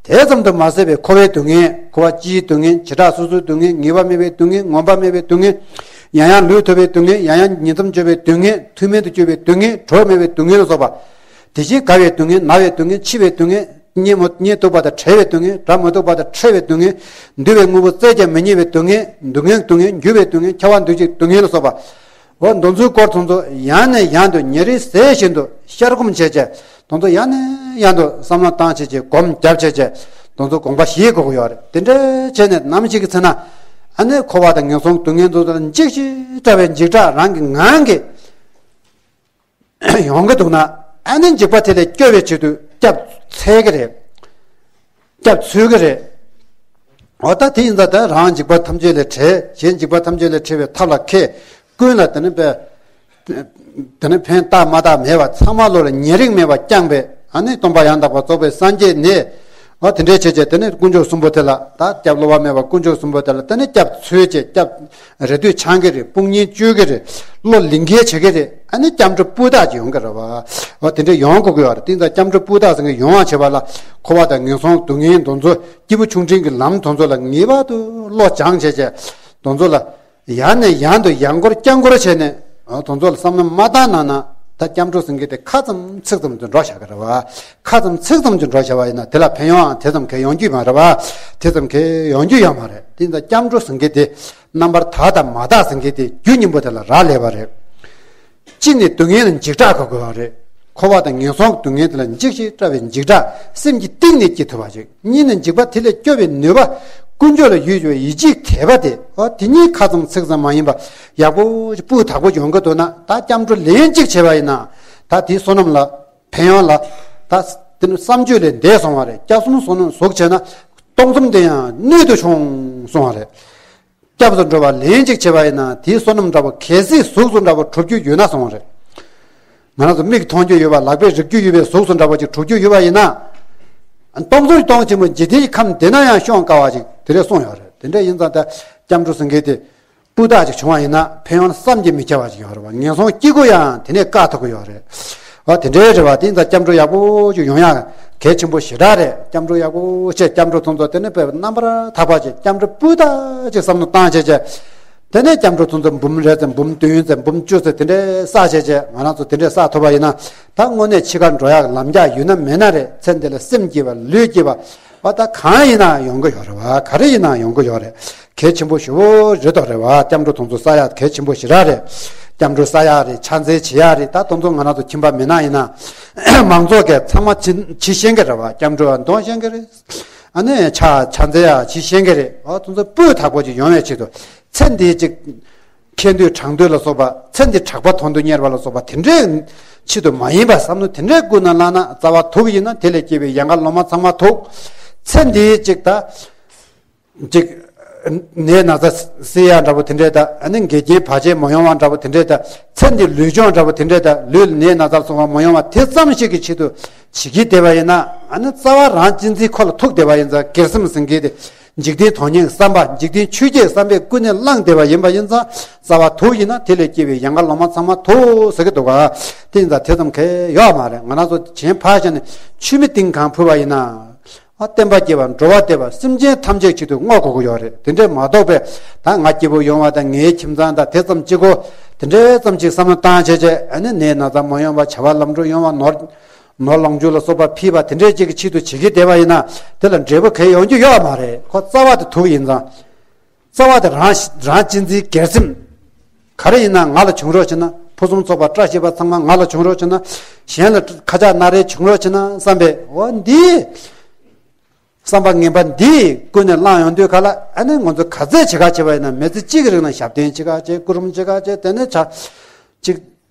དེ་ཙམ་དུ་མ་ཟད་པའི་འཁོར་བའི་སྡུག་བསྔལ། འཁོར་བ་སྤྱིའི་སྡུག་བསྔལ། བྱེ་བྲག་སོ་སོའི་སྡུག་བསྔལ། ངེས་པ་མེད་པའི་སྡུག་བསྔལ། ངོམས་པ་མེད་པའི་སྡུག་བསྔལ། ཡང་ཡང་ལུས་ཐུབ་པའི་སྡུག་བསྔལ། ཡང་ཡང་ཉིང་མཚམས་སྤྱོད་པའི་སྡུག་བསྔལ། ཐུག་མེད་དུ་སྤྱོད་པའི་སྡུག་བསྔལ། གྲོགས་མེད་པའི་སྡུག་བསྔལ་ལ་སོགས་པ། དེ་བཞིན་རྒ་བའི་སྡུག་བསྔལ། ན་བའི་སྡུག་བསྔལ། འཆི་བའི་སྡུག་བསྔལ། གཉེན་མོ་གཉེན་སྡུག་པ་དང་བྲལ་བའི་སྡུག་བསྔལ། དགྲ་མི་སྡུག་པ་དང་ཕྲད་པའི་སྡུག་བསྔལ། འདུལ་བའི་དངོས་པོ་བཙལ་ཀྱང་མི་རྙེད་པའི་སྡུག་བསྔལ། སྡུག་བསྔལ་སྡུག་བསྔལ། འགྱུར་བའི་སྡུག་བསྔལ། འཁྱགས་པ་འདུ་བྱེད་སྡུག་བསྔལ་ལ་སོགས་པ། འོ་འདི་ཚོའི་སྐོར་དེ་ཚོ་ཡང་ནས་ཡང་དུ་ཉེ་རིང་ཟས་བཞིན་དུ་བསྐྱར་སྒོམ་བྱས་བྱས་དེ་ཚོ་ཡང་ནས་ཡང་དུ་བསམ་བློ་བཏང་བྱས་བྱས་སྒོམ་རྒྱབ་བྱས་བྱས་དེ་ཚོ་དགོངས་པ་བཞེས་དགོས་ཀྱི་ཡོད་རེད། དེ་འདྲ་བྱས་ནས་ནམ་ཞིག་གི་ཚེ་ན་ཨ་ནི་འཁོར་བ་དང་ངན་སོང་སྡུག་བསྔལ་དེ་ཚོ་ལ་འཇིགས་ཤིང་སྐྲག་པའི་འཇིགས་སྐྲག་རང་གི་ངང་གིས། ཡོང་གི་འདུག་ན་ཨ་ནི་འཇིགས་པ་དེ་ལས་སྐྱོབ་པའི་ཆེད་དུ་སྐྱབས་འཚོལ་གི་རེད། སྐྱབས་འཚོལ་གི་རེད། འོ་ད་དེ་ཡིན་ཙང་ད་རང་འཇིགས་པ་ཐམས་ཅད་ལས་བྲལ། གཞན་འཇིགས་པ་ཐམས་ཅད་ལས་བྲལ་བའི་ཐབས་ལ་མཁས། ཀུན་ལ་དེ་ནི་པས། དེ་ནི་ཕན་བཏགས་མ་བཏགས་མེད་པ་ཚང་མ་བློ་ལ་ཉེ་རིང་མེད་པར་བསྐྱངས་པས་ཨ་ནི་སྟོང་པ་ཡང་དག་པར་རྫོགས་པའི་སངས་རྒྱས་ནས། ཨ་དེ་འདྲའི་བྱས་བྱས་དེ་ནས་དཀོན་མཆོག་གསུམ་པོ་དེ་ལ་ད་སྐྱབས་བསླུ་བ་མེད་པ་དཀོན་མཆོག་གསུམ་པོ་དེ་ལ་དེ་ནས་སྐྱབས་འཚོལ་བྱས་སྐྱབས་རེ་ལྟོས་འཆང་གི་རེད། དཔུང་གཉེན་བཅོལ་གི་རེད། བློ་ལིང་གའི་བྱེད་ཀྱི་རེད། ཨ་ནི་སྐྱབས་འགྲོ་སྤུས་དག་ཅིག་ཡོང་གི་རེད་བ། ཨ་དེ་འདྲའི་ཡོང་དགོས་ཀྱི་ཡོད་རེད། དེ་ཡིན་ཙང་སྐྱབས་འགྲོ་སྤུས་དག་ཟེར་མཁན་ཡོང་བ་བྱེད་པ་ལ་འཁོར་བ་དང་ངན་སོང་སྡུག་བསྔལ་དེ་ཚོ་སྐྱེས་བུ་ཆུང་འབྲིང་གི་ལམ་དེ་ཚོ་ལ་ངེས་པར་དུ་བློ་སྦྱངས་བྱས་བྱས་དེ་ཚོ་ལ། ཡང་ནས་ཡང་དུ་ཡང་སྐོར་བསྐྱར་སྐོར་བྱས་ནས་ཨ་དེ་ཚོ་ལ་བསམ་བློ་མ་བཏང་ན་ན་ད་སྐྱབས་འགྲོ་ཟེར་མཁན་དེ་ཁ་ཙམ་ཚིག་ཙམ་དུ་འགྲོ་བཞག་གི་རེད་བ། ཁ་ཙམ་ཚིག་ཙམ་གྱི་འགྲོ་བཞག་པ་ཡིན་ན་དེ་ལ་ཕན་ཡོན་དེ་ཙམ་གས་ཡོང་རྒྱུ་མ་རེད་བ། དེ་ཙམ་གས་ཡོང་རྒྱུ་ཡོད་མ་རེད། དེ་ཡིན་ཙང་སྐྱབས་འགྲོ་ཟེར་མཁན་དེ་རྣམ་པར་དག་དང་མ་དག་ཟེར་མཁན་དེ་རྒྱུ་གཉིས་པོ་དེ་ལ་རག་ལས་པ་རེད། གཅིག་ནི་སྡུག་བསྔལ་ལ་འཇིགས་སྐྲག་དགོས་པ་རེད། འཁོར་བ་དང་ངན་སོང་གི་སྡུག་བསྔལ་དེ་ལ་འཇིགས་ཤིང་སྐྲག་པའི་འཇིགས་སྐྲག་སེམས་ཀྱི་གཏིང་ནས་སྐྱེ་ཐུབ་པ་ཅིག་གཉིས་ནི་འཇིགས་པ་དེ་ལས་སྐྱོབ་པའི་ནུས་པ་དཀོན་མཆོག་ལ་ཡོད་པའི་ཡིད་ཆེས་དད་པ་དེ། ཨོ་དེ་གཉིས་ཁ་ཙམ་ཚིག་ཙམ་མ་ཡིན་པ་ཡག་པོ་སྤུས་དག་པོ་ཡོང་གི་འདུག་ན་ད་སྐྱབས་འགྲོ་ལན་གཅིག་བྱས་པ་ཡིན་ན་ད་དེའི་བསོད་ནམས་ལ་ཕན་ཡོན་ལ་ད་དེ་ནི་བསམ་བརྗོད་ལས་འདས་སོང་བ་རེད། སྐྱབས་གསུམ་བསོད་ནམས་ཟུག་བྱས་ན་སྟོང་གསུམ་དེ་ཡང་སྣོད་དུ་ཆུང་སོང་བ་རེད། སྐྱབས་སུ་འགྲོ་བ་ལན་གཅིག་བྱས་པ་ཡིན་ན་དེའི་བསོད་ནམས་འདྲ་པོ་གལ་སྲིད་གཟུགས་སུ་འདྲ་པོ་གྲུབ་རྒྱུ་ཡོད་ན་སོང་བ་རེད། ང་རང་ཚོ་མིག་མཐོང་རྒྱུ་ཡོད་པ་ལག་པས་རིག་རྒྱུ་ཡོད་པའི་གཟུགས་སུ་འདྲ་པོ་ཅིག་གྲུབ་རྒྱུ་ཡོད་པ་ཡིན་ན། སྟོང་གསུམ་སྟོང་ཆེན་པོ་འཇིག་རྟེན་གྱི་ཁམས་འདི་ན་ཡང་ཤོང་དཀའ་བ་ཅིག་དེ་འདྲས་གསུངས་ཡོད་རེད། དེ་འདྲས་ཡིན་ཙང་ད་སྐྱབས་འགྲོ་ཟེར་མཁན་དེ་སྤུས་དག་ཅིག་བྱུང་བ་ཡིན་ན་ཕན་ཡོན་བསམ་གྱིས་མི་ཁྱབ་པ་ཅིག་ཡོད་རེད་བ། ངན་སོང་སྐྱེ་དགུ་ཡང་དེ་ནས་བཀག་ཐུབ་ཀྱི་ཡོད་རེད། ཨ་དེ་འདྲའི་རེད་བ། དེ་ཡིན་ཙང་སྐྱབས་འགྲོ་ཡག་པོ་ཅིག་ཡོང་ཡག་གལ་ཆེན་པོ་ཞེ་དྲག་རེད། སྐྱབས་འགྲོ་ཡག་པོ་བྱས་སྐྱབས་འགྲོ་ཐོན་ཚོ་དེ་ནས་དཔེ་རྣམ་པར་དག་པ་ཅིག་སྐྱབས་འགྲོ་སྤུས་དག་ཅིག་བསམ་བློ་བཏང་བྱས་བྱས། དེ་ནས་སྐྱབས་འགྲོ་ཐོན་ཚོ་འབུམ་རེ་ཙམ་འབུམ་བདུན་ཙམ་འབུམ་བཅུ་ཙམ་དེ་འདྲའི་བསགས་བྱས་བྱས་ང་རང་ཚོ་དེ་འདྲའི་བསགས་ཐུབ་པ་ཡིན་ན་ད་དངོས་གནས་འཆི་ཁར་འགྲོ་ཡག་ལམ་རྒྱགས་ཡོད་ན་མེད་ན་རེད། ཚེ་འདི་ལ་སེམས་སྐྱིད་པ་ལུས་སྐྱིད་པ་བ་ད་གང་ཡིན་ན་ཡོང་གི་ཡོད་རེད་བ། ག་རེ་ཡིན་ན་ཡོང་གི་ཡོད་རེད། གལ་ཆེན་པོ་ཞེ་པོ་རེད་དོ་རེད་བ། སྐྱབས་འགྲོ་དེ་ཚོ་བསགས་ཡག་གལ་ཆེན་པོ་ཞེ་དྲག་རེད། སྐྱབས་འགྲོ་བསགས་ཡག་རེད། ཕྱག་འཚལ་བྱེད་ཡག་རེད། ད་དེ་ཚོ་ང་རང་ཚོ་ཁྱིམ་པ་མེད་ན་ཡིན་ན་མང་ཚོགས་ཀྱིས་ཚང་མ་བྱེད་བྱེད་ཤེས་ཀྱི་རེད་བ། སྐྱབས་འགྲོ་ཡང་འདོན་ཤེས་ཀྱི་རེད། ཨ་ནི་ཕྱག་ཕྱག་འཚལ་ཡག་བྱེད་ཤེས་ཀྱི་རེད། ཨོ་དེ་ཚོ་སྤུས་དག་པོ་ཅིག་ཡོང་བའི་ཆེད་དུ་ཚེ་འདིའི་ཅིག་ཁེ་འདོད་གྲགས་འདོད་ལ་སོགས་པ་ཚེ་འདི་དྲེགས་པ་དོན་དུ་གཉེར་བ་ལ་སོགས་པ་དེ་འདྲའི་ཆེད་དུ་མ་ཡིན་པ་བསམ་བློ་དེ་འདྲའི་ཀུན་ནས་བླངས་ན་རྩ་བ་ཐུག་ཡིན་ན་དེ་ལས་སྐྱེས་པའི་ཡན་ག་ལོ་མ་ཚང་མ་ཐུག་ཚེ་འདིའི་ཅིག་ད། ཅིག་ནད་ན་ཚ་སེལ་ཡག་འདྲ་པོ་དེ་འདྲས་དང་། ཨ་ནི་འགལ་རྐྱེན་བར་ཆད་མ་ཡོང་བ་འདྲ་པོ་དེ་འདྲས་དང་། ཚེ་འདི་ལུས་སྦྱོང་འདྲ་པོ་དེ་འདྲས་དང་། ལུས་ལ་ནད་ན་ཚ་སོགས་པ་མ་ཡོང་བ་དེ་ཙམ་ཞིག་གི་ཆེད་དུ་བྱེད་ཀྱི་བསྡད་པ་ཡིན་ན། ཨ་ནི་རྩ་བ་རང་གཅེས་འཛིན་ཁོ་ལ་ཐུག་བསྡད་པ་ཡིན་ཙང་། སྒེར་སེམས་ཟེར་མཁན་དེ་འཇིག་རྟེན་དོན་གཉེར་བསམ་པ་འཇིག་རྟེན་ཆོས་བརྒྱད་བསམ་པས་ཀུན་ནས་བསླངས་བསྡད་པ་ཡིན་པ་ཡིན་ཙང་། རྩ་བ་ཐུག་ཡིན་ན་དེ་ལས་སྐྱེས་པའི་ཡན་ག་ལོ་མ་ཚང་མ་ཐུག་ཟེར་གྱི་འདུག་ག་དེ་ཡིན་ཙང་དེ་ཙམ་གས་ཡོད་མ་རེད། ང་རང་ཚོ་གཞན་ཕར་བཞག་ནས་ཆུ་མིག་སྟེང་གང་ཕུལ་བ་ཡིན་ན། ཨ་བསྟན་པ་སྐྱེ་བ་འགྲོ་བ་བདེ་བ་སེམས་ཅན་ཐམས་ཅད་ཆེད་དུ་བསྔོ་དགོས་ཀྱི་ཡོད་རེད། དེ་འདྲས་མ་གཏོགས་པས་ད་ང་སྐྱིད་པོ་ཡོང་བ་དང་ངའི་ཁྱིམ་ཚང་དང་དེ་ཙམ་གཅིག་གོ། དེ་འདྲས་ཙམ་ཅིག་བསམ་བློ་བཏང་བྱས་བྱས། ཨ་ནི་ནད་ན་ཚ་མ་ཡོང་བ། བྱ་བ་ལམ་འགྲོ་ཡོང་བ། ནོར་ནོར་ལོངས་སྤྱོད་ལ་སོགས་པ་ཕུལ་བ་དེ་འདྲས་ཅིག་གི་ཆེད་དུ་བྱེད་ཀྱི་བསྡད་པ་ཡིན་ན་དེ་ལ་འབྲས་བུ་གས་ཡོང་རྒྱུ་ཡོད་མ་རེད། ཁོ་རྩ་བ་དེ་དུག་ཡིན་ཙང་། རྩ་བ་དེ་རང་རང་གཅེས་འཛིན་སྒེར་སེམས། ག་རེ་ཡིན་ན་ང་ལ་བྱུང་རོགས་བྱས་ན། ཕུན་སུམ་ཚོགས་པ་བཀྲ་ཤིས་པ་ཚང་མ་ང་ལ་བྱུང་རོགས་བྱས་ན། གཞན་ལ་ཁ་ཆག་སྣ་རལ་བྱུང་རོགས་བྱས་ན་བསམ་པའི་འོ་འདི། བསམ་པ་ངན་པ་འདི་ཀུན་ནས་བླངས་ཡོང་དུས་ག་ལ། ཨ་ནི་ང་ཚོ་ག་ཚད་བྱེད་ཁ་བྱེད་པ་ཡིན་ན། མི་ཚེ་གཅིག་གི་རིང་ལ་ཞབས་བརྟན་བྱེད་ཁ་བྱེད། སྐུ་རིམ་བྱེད་ཁ་བྱེད། དེ་ནས་ཆ་གཅིག་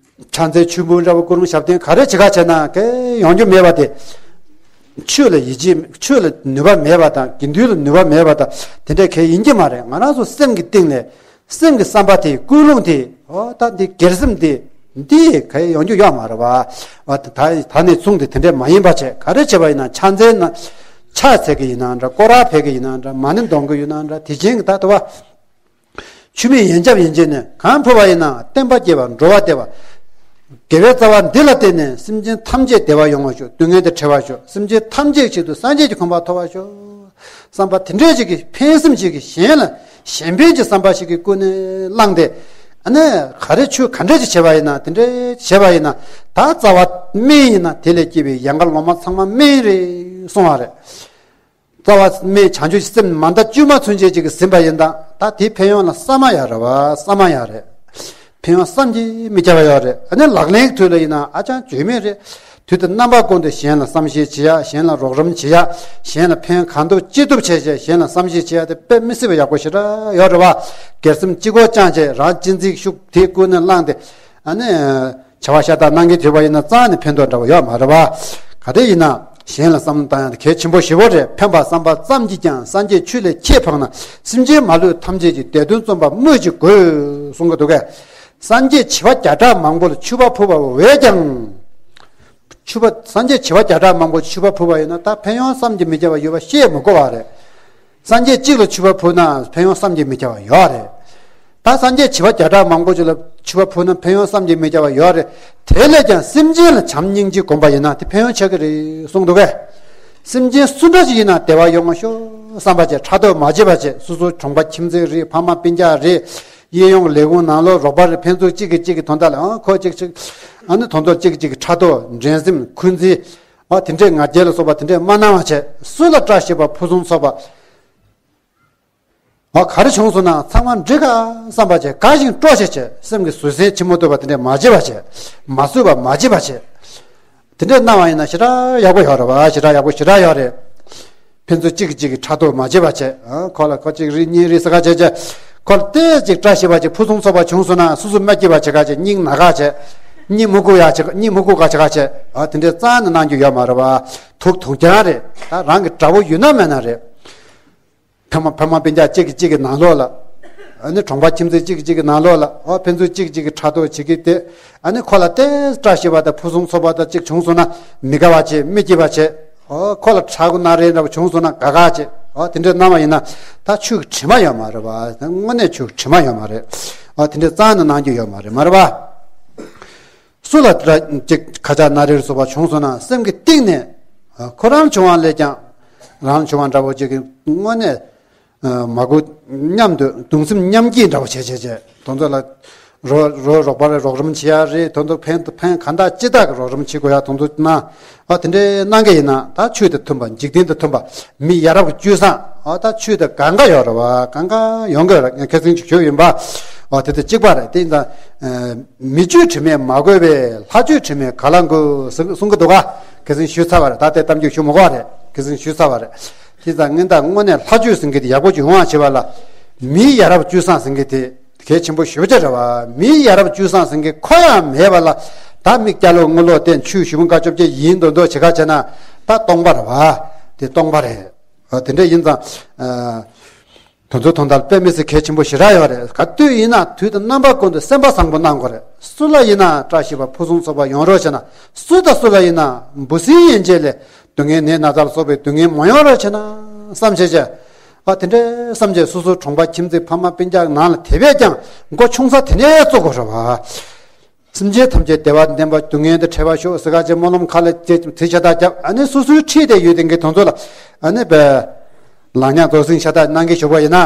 ཕྱག་འཚལ་མཆོད་འབུལ་འདྲ་བོ་སྐུ་རིམ་ཞབས་བརྟན་ག་རེ་བྱེད་ཁ་བྱས་ན་གས་ཡོང་རྒྱུ་མེད་པ་དེ། ཆོས་ལ་ཡིད་ཆེས། ཆོས་ལ་ནུས་པ་མེད་པ་དང་། དགེ་འདུན་ལ་ནུས་པ་མེད་པ་དང་། དེ་འདྲ་གས་ཡིན་གྱི་མ་རེད། ང་རང་ཚོ་སེམས་ཀྱི་གཏིང་ལས། སེམས་ཀྱི་བསམ་པ་དེ། ཀུན་སློང་དེ། འོ་ད་འདི་སྒེར་སེམས་དེ། འདི་གས་ཡོང་རྒྱུ་ཡོད་མ་རེད་བ། འོ་ད་ད་ནས་བཟུང་སྟེ་དེ་འདྲ་མ་ཡིན་པ་བྱས། ག་རེ་བྱས་པ་ཡིན་ན། ཕྱག་འཚལ་ན་ཕྱག་འཚལ་གི་ཡིན་ན་འདྲ། སྐོར་ར་ཕེབས་གི་ཡིན་ན་འདྲ། མ་ཎི་འདོན་གི་ཡིན་ན་འདྲ། དེ་བཞིན་གྱི་ད་ལྟ་བ། ཆུ་མིག་ཡན་ཆབ་ཡན་ཆད་ནས་གང་ཕུལ་བ་ཡིན་ན། བསྟན་པ་སྐྱེ་བ་འགྲོ་བ་བདེ་བ། དགེ་བའི་རྩ་བ་འདི་ལ་བརྟེན་ནས་སེམས་ཅན་ཐམས་ཅད་བདེ་བ་ཡོང་བར་ཤོག་སྡུག་བསྔལ་དེ་བྲལ་བར་ཤོག་སེམས་ཅན་ཐམས་ཅད་ཆེད་དུ་སངས་རྒྱས་ཀྱི་གོ་འཕང་ཐོབ་པར་ཤོག་བསམ་པ་དེ་འདྲས་ཅིག་གི་ཕན་སེམས་ཅིག་གི་གཞན་ལ་གཞན་ཕན་གྱི་བསམ་པ་ཞིག་གི་ཀུན་ནས་བླངས་ཏེ། ཨ་ནི་ག་རེ་ཆོས་ག་འདྲས་ཅིག་བྱས་པ་ཡིན་ན། དེ་འདྲས་བྱས་པ་ཡིན་ན། ད་རྩ་བ་སྨན་ཡིན་ན་དེ་ལས་སྐྱེས་པའི་ཡན་ག་ལོ་མ་ཚང་མ་སྨན་རེད་གསུང་བ་རེད། རྩ་བ་སྨན་བྱང་ཆུབ་སེམས་མ་འདའ་བཅོས་མ་ཚུན་ཆད་ཅིག་གིས་ཟིན་པ་ཡིན་ད། ད་དེའི་ཕན་ཡོན་ལ་བསམ་ཡག་རེད་བ། བསམ་ཡག་རེད། ཕན་ཡོན་བསམ་གྱིས་མི་ཁྱབ་པ་ཡོད་རེད། ཨ་ནི་ལག་ལེན་གྱི་དུས་ལ་ཡིན་ན་ཨ་ཅང་བརྗོད་མེད་རེད། དུས་དང་རྣམ་པ་ཀུན་ཏུ་གཞན་ལ་བསམ་ཤེས་བྱེད་ཡག་གཞན་ལ་རོགས་རམ་བྱེད་ཡག་གཞན་ལ་ཕན་གང་ཐུབ་ཅི་ཐུབ་བྱས་བྱས་གཞན་ལ་བསམ་ཤེས་བྱེད་ཡག་དེ་དཔེ་མི་སྲིད་པ་ཡག་པོ་ཞེ་དྲག་ཡོད་རེད་བ། སྒེར་སེམས་གཅིག་པོ་བཅངས་བྱས་རང་གཅེས་འཛིན་ཤུགས་དེ་ཀུན་ནས་བླངས་ཏེ། ཨ་ནི། བྱ་བ་ཤ་སྟག་གནང་གི་ཐོས་པ་ཡིན་ན་རྩ་ནས་ཕན་ཐོགས་འདྲ་བ་ཡོད་མ་རེད་བ། ག་དེ་ཡིན་ན་གཞན་ལ་བསམ་བློ་བཏང་ཡག་དེ་གལ་ཆེན་པོ་ཞེ་པོ་རེད། ཕན་པ་བསམ་པ་ཙམ་གྱིས་ཀྱང་སངས་རྒྱས་ཆོས་ལས་ཁྱད་འཕགས་ན། སེམས་ཅན་མ་ལུས་ཐམས་ཅད་ཀྱི་བདེ་དོན་རྩོམ་པ་སྨོས་ཅི་དགོས་གསུང་གི་འདུག་གས། སངས་རྒྱས་བྱེ་བ་བརྒྱ་ཕྲག་མང་པོ་ལ་མཆོད་པ་ཕུལ་བ་བས་ཀྱང་། མཆོད་པ་སངས་རྒྱས་བྱེ་བ་བརྒྱ་ཕྲག་མང་པོ་མཆོད་པ་ཕུལ་བ་ཡིན་ན། ད་ཕན་ཡོན་བསམ་གྱིས་མི་ཁྱབ་པ་ཡོད་པ་བཤད་མི་དགོས་པ་རེད། སངས་རྒྱས་གཅིག་ལ་མཆོད་པ་ཕུལ་ན་ཕན་ཡོན་བསམ་གྱིས་མི་ཁྱབ་པ་ཡོད་རེད། ད་སངས་རྒྱས་བྱེ་བ་བརྒྱ་ཕྲག་མང་པོ་ཅིག་ལ་མཆོད་པ་ཕུལ་ན་ཕན་ཡོན་བསམ་གྱིས་མི་ཁྱབ་པ་ཡོད་རེད། དེ་ལས་ཀྱང་སེམས་ཅན་ལ་བྱམས་སྙིང་རྗེ་བསྒོམ་པ་ཡིན་ན་དེ་ཕན་ཡོན་ཆེ་གི་རེད་གསུངས་འདུག་གས། སེམས་ཅན་སུ་འདྲ་ཞིག་ཡིན་ན་བདེ་བ་ཡོང་བ་ཤོག་བསམ་པ་བྱས། ཕྲག་དོག་མ་བྱེད་པ་བྱས། སོ་སོ་གྲོང་པ་ཁྱིམ་མཚེས་རེད། ཕ་མ་སྤུན་ཀྱག་རེད། གཡས་གཡོན་ལས་ཁུངས་ནང་ལོགས་རོགས་པ་རེད། ཕན་ཚུན་གཅིག་གིས་གཅིག་གི་དོན་དག་ལ་ཨ་ཁོ་གཅིག་གཅིག་ཨ་ནི་དོན་དག་གཅིག་གིས་གཅིག་གི་ཕྲག་དོག་འགྲན་སེམས་འཁོན་འཛིན་ཨ་དེ་འདྲས་ང་རྒྱལ་ལ་སོགས་པ་དེ་འདྲས་མ་གནང་བ་བྱས། སུ་ལ་བཀྲ་ཤིས་པ་ཕུན་སུམ་ཚོགས་པ་ཨ་ག་རེ་བྱུང་སོང་ན་ཚང་མ་འགྲིག་ག་བསམ་པ་བྱས། དགའ་ཞིང་སྤྲོ་བྱེད་བྱས། སེམས་ཀྱི་བཟོད་བསྲན་བྱེད་མ་ཐུབ་པ་དེ་འདྲས་མ་བྱེད་པ་བྱས། མ་བཟོད་པ་མ་བྱེད་པ་བྱས། དེ་འདྲས་གནང་བ་ཡིན་ན་ཞེ་དྲག་ཡག་པོ་ཡོད་རེད་བ། ཞེ་དྲག་ཡག་པོ་ཞེ་དྲག་ཡོད་རེད། ཕན་ཚུན་གཅིག་གིས་གཅིག་གི་ཕྲག་དོག་མ་བྱེད་པ་བྱས། ཨ་ཁོ་ལ་ཁོ་གཅིག་རེད་གཉིས་རེད་ཟེར་ག་བྱས་བྱས། ཁོ་ལ་ཏོག་ཙམ་བཀྲ་ཤིས་པ་ཅིག་ཕུན་སུམ་ཚོགས་པ་བྱུང་སོང་ན་སོ་སོ་མ་སྐྱིད་པ་བྱེད་ག་བྱས། སྙིང་ན་ག་བྱས། གཉིད་མི་ཁུག་ཡ་བྱེད་ག་གཉིད་མི་ཁུག་ག་བྱེད་ག་བྱས། ཨ་དེ་འདྲས་རྩ་ནས་གནང་རྒྱུ་ཡོད་མ་རེད་བ། ཐུགས་དུང་རྐྱང་རེད། ད་རང་གི་དགྲ་བོ་ཡོད་ན་མེད་ན་རེད། ཕ་མ་ཕ་མ་སྤུན་ཀྱག་གཅིག་གིས་གཅིག་གི་ནང་ལོགས་ལ། ཨ་ནི་གྲོང་པ་ཁྱིམ་མཚེས་གཅིག་གིས་གཅིག་གི་ནང་ལོགས་ལ་ཨོ་ཕན་ཚུན་གཅིག་གཅིག་གི་ཕྲག་དོག་བྱེད་ཀྱི་དེ། ཨ་ནི་ཁོ་ལ་ཏོག་ཙམ་བཀྲ་ཤིས་པ་དང་ཕུན་སུམ་ཚོགས་པ་དང་གཅིག་བྱུང་སོང་ན་མི་དགའ་བ་བྱེད། མི་སྐྱིད་པ་བྱེད། ཨོ་ཁོ་ལ་ཕྲ་གུ་ན་རེ་འདྲ་བ་བྱུང་སོང་ན་དགའ་དགའ་བྱེད། ཨོ་དེ་འདྲས་གནང་བ་ཡིན་ན་ད་ཆོས་ཀྱི་དྲི་མ་ཡོད་མ་རེད་བ། དངོས་གནས་ཆོས་ཀྱི་དྲི་མ་ཡོད་མ་རེད། ཨོ་དེ་འདྲས་རྩ་ནས་གནང་རྒྱུ་ཡོད་མ་རེད། མ་རེད་བ། སུ་ལ་དེ་འདྲ་ཅིག་ཁ་ཆག་ན་རེ་སོགས་པ་བྱུང་སོང་ན་སེམས་ཀྱི་གཏིང་ནས་ཨ་ཁོ་རང་བྱུང་བ་ལས་ཀྱང་རང་བྱུང་བ་འདྲ་བོ་ཅིག་གི་དངོས་གནས་ཨ་མ་གུ་མཉམ་དུ་གདུང་སེམས་མཉམ་སྐྱེད་འདྲ་བོ་བྱས་བྱས་བྱས། དོན་དུ་ལ་རོ་རོ་རོགས་པ་རེ་རོགས་རམ་བྱེད་ཡ་རེད། དོན་དུ་ཕན་ཕན་གང་དག་ཅི་དག་གི་རོགས་རམ་བྱེད་དགོས་ཡ་དོན་དུ་ན། ཨ་དེ་འདྲའི་གནང་གི་ཡིན་ན་ད་ཆོས་དང་མཐུན་པ། འཇིག་རྟེན་དང་མཐུན་པ། མི་ཡ་རབས་ཀྱི་སྤྱོད་བཟང་། ཨ་ད་ཆོས་དང་གང་ག་ཡོད་རེད་བ། གང་ག་ཡོང་གི་རེད། ཁ་སང་ཅིག་ཞུས་ཡིན་པ། ཨ་དེ་དང་གཅིག་པ་རེད། དེ་ཡིན་ཙང་མི་སྤྱོད་དྲི་མས་མ་གོས་པའི། ལྷ་སྤྱོད་དྲི་མས་ག་ལ་འགོས་གསུང་གི་འདུག་ག་ཁ་སང་ཞུས་ཚར་བ་རེད། ད་ལྟའི་གཏམ་རྒྱུད་ཞུ་མི་དགོས་རེད། ཁ་སང་ཞུས་ཚར་བ་རེད། དེ་ཙང་ངན་དང་དངོས་གནས་ལྷ་སྤྱོད་ཟེར་མཁན་དེ་ཡག་པོ་ཅིག་ཡོང་བ་བྱེད་པ་ལ། མིའི་ཡ་རབས་སྤྱོད་བཟང་ཟེར་མཁན་དེ་གལ་ཆེན་པོ་ཞེ་པོ་ཅིག་རེད་བ། མིའི་ཡ་རབས་སྤྱོད་བཟང་ཟེར་མཁན་ཁོ་ཡང་མེད་པ་ལ། ད་མི་སྐྱ་ལོ་སྔོན་ལོ་བསྟེན། ཆོས་ཞུ་མི་དགའ་བཅོ་བརྒྱད་ཡིན་མདོག་མདོག་བྱེད་ག་བྱས་ན་ད་སྟོང་པ་རེད་བ། དེ་སྟོང་པ་རེད། ཨ་དེ་འདྲ་ཡིན་ཙང་། ཨ་དེ་ཚོ་དོན་དག་དཔེ་མི་སྲིད་གལ་ཆེན་པོ་ཞེ་དྲག་ཡོད་རེད། ག་དུས་ཡིན་ན་དུས་དང་རྣམ་པ་ཀུན་ཏུ་སེམས་པ་བཟང་པོ་གནང་དགོས་རེད། སུ་ལ་ཡིན་ན་བཀྲ་ཤིས་པ་ཕུན་སུམ་ཚོགས་པ་ཡོང་རོགས་བྱས་ན། སུ་དང་སུ་ལ་ཡིན་ན་འབུ་སྲིན་ཡན་ཆད་ལས་སྡུག་བསྔལ་ནད་ན་ཚ་ལ་སོགས་པའི་སྡུག་བསྔལ་མ་ཡོང་རོགས་བྱས་ན་བསམ་བྱས་བྱས། ཨ་དེ་འདྲའི་བསམ་བྱས་སོ་སོའི་གྲོང་པ་ཁྱིམ་མཚེས་ཕ་མ་སྤུན་ཀྱག་ནང་ལ་དེ་བས་ཀྱང་མགོ་ཆུང་ས་དེ་ནས་བཙུགས་དགོས་རེད་བ། སེམས་ཅན་ཐམས་ཅད་བདེ་བ་ལྡན་པ། སྡུག་བསྔལ་དང་བྲལ་བར་ཤོག་ཟེར་ག་བྱས། སྨོན་ལམ་ཁ་ལ་བྱས་བྱས་ད་རྒྱབ། ཨ་ནི་སོ་སོའི་འཁྲིས་དེ་ཡོད་དེ་གའི་དོན་ཚོ་ལ་ཨ་ནི་བས་ལག་ཉག་རྫོགས་སེང་ཤ་སྟག་གནང་གི་ཞོག་པ་ཡིན་ན།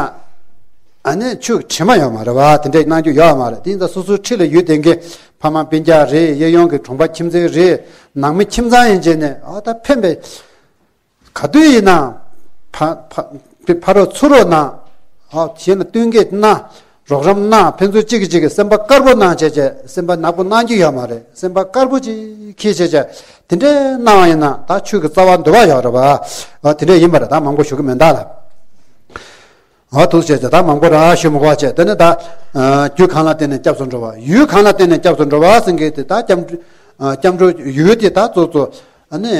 ཨ་ནི་ཆོས་དྲི་མ་ཡོད་མ་རེད་བ། དེ་འདྲས་གནང་རྒྱུ་ཡོད་མ་རེད། དེ་ཡིན་ཙང་སོ་སོའི་འཁྲིས་ལ་ཡོད་དེ་གའི་ཕ་མ་སྤུན་ཀྱག་རེད། གཡས་གཡོན་གྱི་གྲོང་པ་ཁྱིམ་མཚེས་རེད། ནང་མི་ཁྱིམ་ཚང་ཡན་ཆད་ནས་ཨ་ད་ཕན་པའི་ག་དུས་ཡིན་ན་ཕ་ཕ་ཕ་རོགས་ཚུར་རོགས་གནང་། ཨ་གཞན་ལ་བསྟུན་མཁས་གནང་། རོགས་རམ་གནང་། ཕན་ཚུན་གཅིག་གིས་གཅིག་གི་སེམས་པ་དཀར་པོ་གནང་བྱས་བྱས། སེམས་པ་ནག་པོ་གནང་རྒྱུ་ཡོད་མ་རེད། སེམས་པ་དཀར་པོ་ཅིག་འཁྱེར་བྱས་བྱས། དེ་འདྲའི་གནང་བ་ཡིན་ན་ད་ཆོས་ཀྱི་རྩ་བ་འདུལ་བ་ཡོད་རེད་བ། ཨ་དེ་འདྲས་ཡིན་པ་རེད། ད་མང་པོ་ཞུ་གི་མེད་ད་ལ། ཨ་ཐུགས་རྗེ་ཆེ། ད་མང་པོ་རང་ཞུ་མི་དགོས་བྱས། དེ་ནི་ད་ཨ་རྒྱུ་གང་ལ་བརྟེན་ནས་སྐྱབས་སུ་འགྲོ་བ། ཡུལ་གང་ལ་བརྟེན་ནས་སྐྱབས་སུ་འགྲོ་བ་ཟེར་མཁན་དེ་ད་སྐྱབས་འགྲོ་ཨ་སྐྱབས་འགྲོ་ཡུལ་དེ་ད་གཙོ་གཙོ་ཨ་ནི་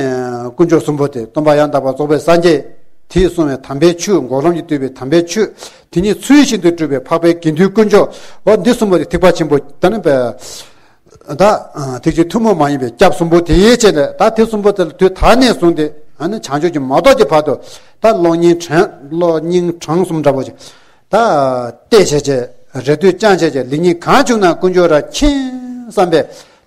དཀོན་མཆོག་གསུམ་པོ་དེ། སྟོན་པ་ཡང་དག་པར་རྫོགས་པའི་སངས་རྒྱས། དེས་གསུངས་པའི་དམ་པའི་ཆོས། འགོག་བྱམས་ཀྱིས་བསྡུས་པའི་དམ་པའི་ཆོས། དེ་ཉིད་ཚུལ་བཞིན་དུ་སྒྲུབ་པའི་འཕགས་པའི་དགེ་འདུན་དཀོན་མཆོག། འོ་འདི་གསུམ་པོ་དེ་ཐེག་པ་ཆེན་པོ་ད་ནི་པའི་ད་ཐེག་ཆེན་ཐུན་མོང་མ་ཡིན་པའི་སྐྱབས་གསུམ་པོ་དེའི་ཆེད་ལ། ད་དེ་གསུམ་པོ་དེ་ལ་དུས་ད་ནས་བཟུང་སྟེ་ཨ་ནི་བྱང་ཆུབ་ཀྱི་མ་ཐོབ་ཀྱི་བར་དུ་ད་གློག་བརྙན་གྲངས་གློག་བརྙན་གྲངས་གསུམ་འདྲ་པོ་ཞིག་ད་བལྟས་བྱས་བྱས། རེ་ལྟོས་བསྐྱངས་བྱས་བྱས། ལེགས་ཉེས་གང་བྱུང་ན་དཀོན་མཆོག་ར་མཁྱེན་བསམ་པའི་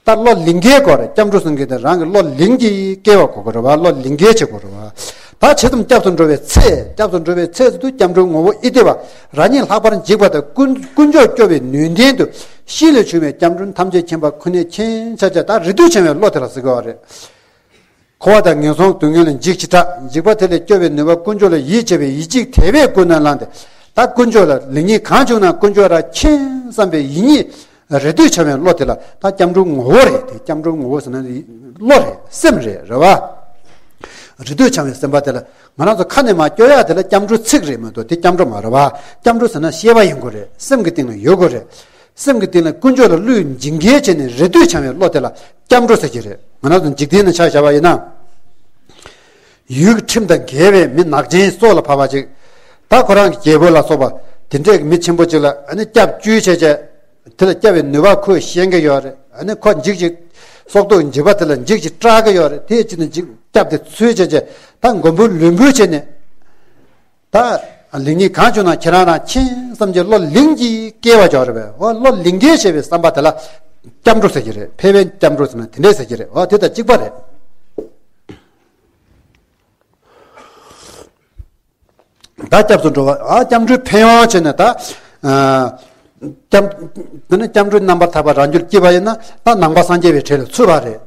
ད་བློ་ལིང་གའི་སྐོར། སྐྱབས་འགྲོ་ཟེར་མཁན་དེ་རང་གི་བློ་ལིང་གིས་བསྐྱེད་པ་དགོས་ཀྱི་རེད་བ། བློ་ལིང་གའི་བྱེད་དགོས་རེད་བ། ད་ཇི་ཙམ་སྐྱབས་སུ་འགྲོ་བའི་ཚེ། སྐྱབས་སུ་འགྲོ་བའི་ཚེ་ཟེར་དུས་སྐྱབས་འགྲོའི་ངོ་བོ་ཨི་ལྡན་པ། རང་ཉིད་ལྷག་པར་འཇིགས་པ་དང་དཀོན་དཀོན་མཆོག་སྐྱོབ་པའི་ནུས་ལྡན་དུ་གཤིས་ལས་བྱུང་བའི་སྐྱབས་འགྲོ་ཐམས་ཅད་མཁྱེན་པ་ཁོ་ནས་མཁྱེན་ཆ་བྱ། ད་རེ་ལྟོས་འཆང་བའི་བློ་དེ་ལ་ཟེར་གྱི་ཡོད་རེད། འཁོར་བ་དང་ངན་སོང་སྡུག་བསྔལ་ལས་འཇིགས་ཅི་དྲག། འཇིགས་པ་དེ་ལས་སྐྱོབ་པའི་ནུས་པ། དཀོན་མཆོག་ལ་ཡིད་ཆེས་པའི་ཡིད་ཆེས་དེ་བས་ཀུན་ནས་བསླངས་ཏེ། ད་དཀོན་མཆོག་ལ་ལེགས་ཉེས་གང་བྱུང་ན་དཀོན་མཆོག་ར་མཁྱེན་བསམ་པའི་ཡིད་གཉིས། རེ་ལྟོས་འཆང་བའི་བློ་དེ་ལ་ད་སྐྱབས་འགྲོའི་ངོ་བོ་རེད། དེ་སྐྱབས་འགྲོའི་ངོ་བོ་ཟེར་ན་བློ་རེད། སེམས་རེད། རེད་བ། རེ་ལྟོས་འཆང་བའི་སེམས་པ་དེ་ལ་ང་རང་ཚོ་ཁ་ནས་མར་སྐྱོར་ཡག་དེ་ལ་སྐྱབས་འགྲོ་ཚིག་རེད་མ་གཏོགས་དེ་སྐྱབས་འགྲོ་མ་རེད་བ། སྐྱབས་འགྲོ་ཟེར་ན་ཤེས་པ་ཡིན་དགོས་རེད། སེམས་ཀྱི་སྟེང་ལ་ཡོད་དགོས་རེད། སེམས་ཀྱི་སྟེང་ལ་དཀོན་མཆོག་ལ་བློས་འཇིགས་མཁན་བྱས་ནས་རེ་ལྟོས་འཆང་བའི་བློ་དེ་ལ་སྐྱབས་འགྲོ་ཟེར་གྱི་རེད། ང་རང་ཚོ་འཇིག་རྟེན་ནང་ཆ་བཞག་པ་ཡིན་ན། ཡུལ་གྱི་ཁྲིམས་དང་འགལ་བའི་མི་ནག་ཅན་སྲོག་ལ་བབས་པ་ཅིག་ད་ཁོ་རང་གི་རྒྱལ་པོ་ལ་སོགས་པ་དེ་འདྲས་ཀྱི་མི་ཆེན་པོ་ཅིག་ལ་ཨ་ནི་སྐྱབས་བཅོལ་བྱས་བྱས། དེ་ལ་སྐྱབས་པའི་ནུས་པ་ཁོས་ཤེས་ཀྱི་ཡོད་རེད། ཨ་ནི་ཁོ་འཇིགས་ཤིག་སྲོག་ཐོག་འཇིགས་པ་དེ་ལ་འཇིགས་ཤིག་སྐྲག་གི་ཡོད་རེད། དེ་ཅི་ནས་འཇིགས་སྐྱབས་དེ་ཚུལ་བྱས་བྱས་ད་མགོན་པོ་ལུས་འབུལ་བྱས་ནས། ད་ལེགས་ཉེས་གང་བྱུང་ན་ཁྱེད་རང་རང་མཁྱེན་བསམ་གྱི་བློ་ལིང་གིས་སྐྱེ་བ་ཅིག་ཡོད་རེད་པས། འོ་བློ་ལིང་གིས་བྱས་པའི་བསམ་པ་དེ་ལ་སྐྱབས་འགྲོ་ཟེར་གྱི་རེད། ཕལ་པའི་སྐྱབས་འགྲོ་ཟེར་ན་དེ་འདྲས་ཟེར་གྱི་རེད། འོ་དེ་དང་གཅིག་པ་རེད། ད་སྐྱབས་སུ་འགྲོ་བ། ཨ་སྐྱབས་འགྲོའི་ཕན་ཡོན་བྱས་ནས་ད། ཨ་སྐྱབས། དེ་ནི་སྐྱབས་འགྲོའི་རྣམ་པར་ཐར་པ་རང་རྒྱུད་སྐྱེས་པ་ཡིན་ན་ད་ནང་པ་སངས་རྒྱས་པའི་གྲས་ལ་ཚུད་པ་རེད།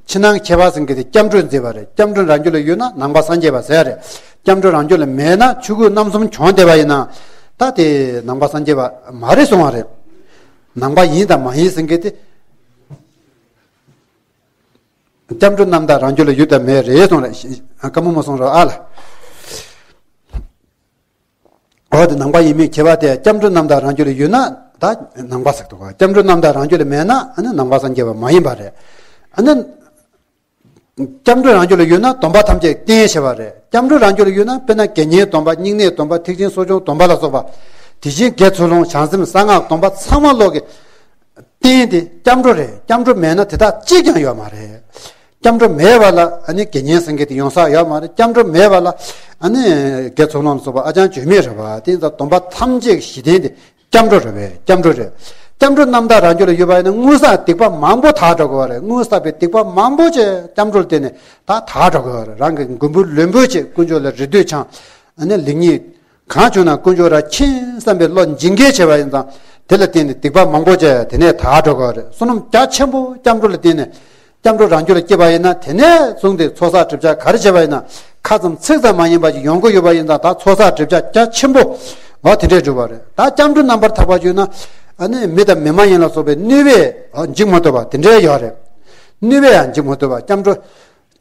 ཕྱི་ནང་ཁྱད་པར་ཟེར་མཁན་དེ་སྐྱབས་འགྲོས་མཛད་པ་རེད། སྐྱབས་འགྲོ་རང་རྒྱུད་ལ་ཡོད་ན་ནང་པ་སངས་རྒྱས་པ་ཟེར་རེད། སྐྱབས་འགྲོ་རང་རྒྱུད་ལ་མེད་ན་ཆོས་སྐུ་རྣམ་གསུམ་བྱོན་བསྡད་པ་ཡིན་ན། ད་དེ་ནང་པ་སངས་རྒྱས་པ་མ་རེད་གསུང་བ་རེད། ནང་པ་ཡིན་དང་མ་ཡིན་ཟེར་མཁན་དེ། སྐྱབས་འགྲོ་རྣམ་དག་རང་རྒྱུད་ལ་ཡོད་དམ་མེད་རེད་གསུངས་རེད། ཀ་མོ་མོ་གསུངས་རོགས་ཨ་ལ། འོ་དེ་ནང་པ་ཡིན་མིན་ཁྱད་པར་དེ་སྐྱབས་འགྲོ་རྣམ་དག་རང་རྒྱུད་ལ་ཡོད་ན་ད་ནང་པ་ཟེར་འདུག་སྐྱབས་འགྲོ་རྣམ་དག་རང་རྒྱུད་ལ་མེད་ན་ཨ་ནི་ནང་པ་སངས་རྒྱས་པ་མ་ཡིན་པ་རེད། ཨ་ནི། སྐྱབས་འགྲོ་རང་རྒྱུད་ལ་ཡོད་ན་སྡོམ་པ་ཐམས་ཅད་བསྟེན་བྱེད་པ་རེད། སྐྱབས་འགྲོ་རང་རྒྱུད་ལ་ཡོད་ན་དཔེར་ན་དགེ་བསྙེན་སྡོམ་པ་སྨྱུང་གནས་སྡོམ་པ་ཐེག་ཆེན་གསོ་སྦྱོང་སྡོམ་པ་ལ་སོགས་པ། དེ་བཞིན་དགེ་ཚུལ་སློང་བྱང་སེམས་གསང་སྔགས་སྡོམ་པ་ཚང་མ་བློ་གི་རྟེན་དེ་སྐྱབས་འགྲོ་རེད། སྐྱབས་འགྲོ་མེད་ན་དེ་དག་གཅིག་ཀྱང་ཡོད་མ་རེད། སྐྱབས་འགྲོ་མེད་པ་ལ་ཨ་ནི་དགེ་བསྙེན་ཟེར་མཁན་དེ་ཡོང་ས་ཡོད་མ་རེད། སྐྱབས་འགྲོ་མེད་པ་ལ་ཨ་ནི་དགེ་ཚུལ་སློང་ལ་སོགས་པ་ཨ་ཅང་བྱོན་མེད་རེད་པ། དེ་ཡིན་ཙང་སྡོམ་པ་ཐམས་ཅད་ཀྱི་གཞི་རྟེན་དེ་སྐྱབས་འགྲོ་རེད་པས། སྐྱབས་འགྲོ་རེད། སྐྱབས་འགྲོ་རྣམ་དག་རང་རྒྱུད་ལ་ཡོད་པ་ཡིན་ན་སྔོན་བསགས་སྡིག་པ་མང་པོ་དག་འགྲོ་གི་ཡོད་རེད། སྔོན་བསགས་པའི་སྡིག་པ་མང་པོ་ཅིག་སྐྱབས་འགྲོ་ལ་བརྟེན་ནས་ད་དག་འགྲོ་གི་ཡོད་རེད། རང་གི་མགོན་པོ་ལུས་འབུལ་བྱས་དཀོན་མཆོག་ལ་རེ་ལྟོས་འཆང་། ཨ་ནི་ལེགས་ཉེས་གང་བྱུང་ན་དཀོན་མཆོག་རང་མཁྱེན་བསམ་པའི་བློ་འཇིགས་སྐྱེལ་བྱས་པ་ཡིན་ཙང་། དེ་ལ་བརྟེན་ནས་སྡིག་པ་མང་པོ་ཅིག་དེ་ནས་དག་འགྲོ་གི་ཡོད་རེད། བསོད་ནམས་རྒྱ་ཆེན་པོ་སྐྱབས་འགྲོ་ལ་བརྟེན་ནས་སྐྱབས་འགྲོ་རང་རྒྱུད་ལ་སྐྱེས་པ་ཡིན་ན། དེ་ནས་བཟུང་སྟེ་ཚོགས་བསགས་སྒྲིབ་སྦྱང་ག་རེ་བྱས་པ་ཡིན་ན། ཁ་ཙམ་ཚིག་ཙམ་མ་ཡིན་པ་ཞིག་ཡོང་གི་ཡོད་པ་ཡིན་ཙང་། ད་ཚོགས་བསགས་སྒྲིབ་སྦྱང་རྒྱ་ཆེན་པོ་འོ་དེ་འདྲས་འགྲུབ་པ་རེད། ད་སྐྱབས་འགྲོ་རྣམ་པར་ཐར་པ་བརྒྱུད་ན་ཨ་ནི་མི་དང་མི་མ་ཡིན་ལ་སོགས་པའི་གནོད་པས་འོ་འཇིགས་མ་ཐུབ་པ་དེ་འདྲས་ཡོད་རེད། གནོད་པས་ཡང་འཇིགས་མ་ཐུབ་པ། སྐྱབས་འགྲོ།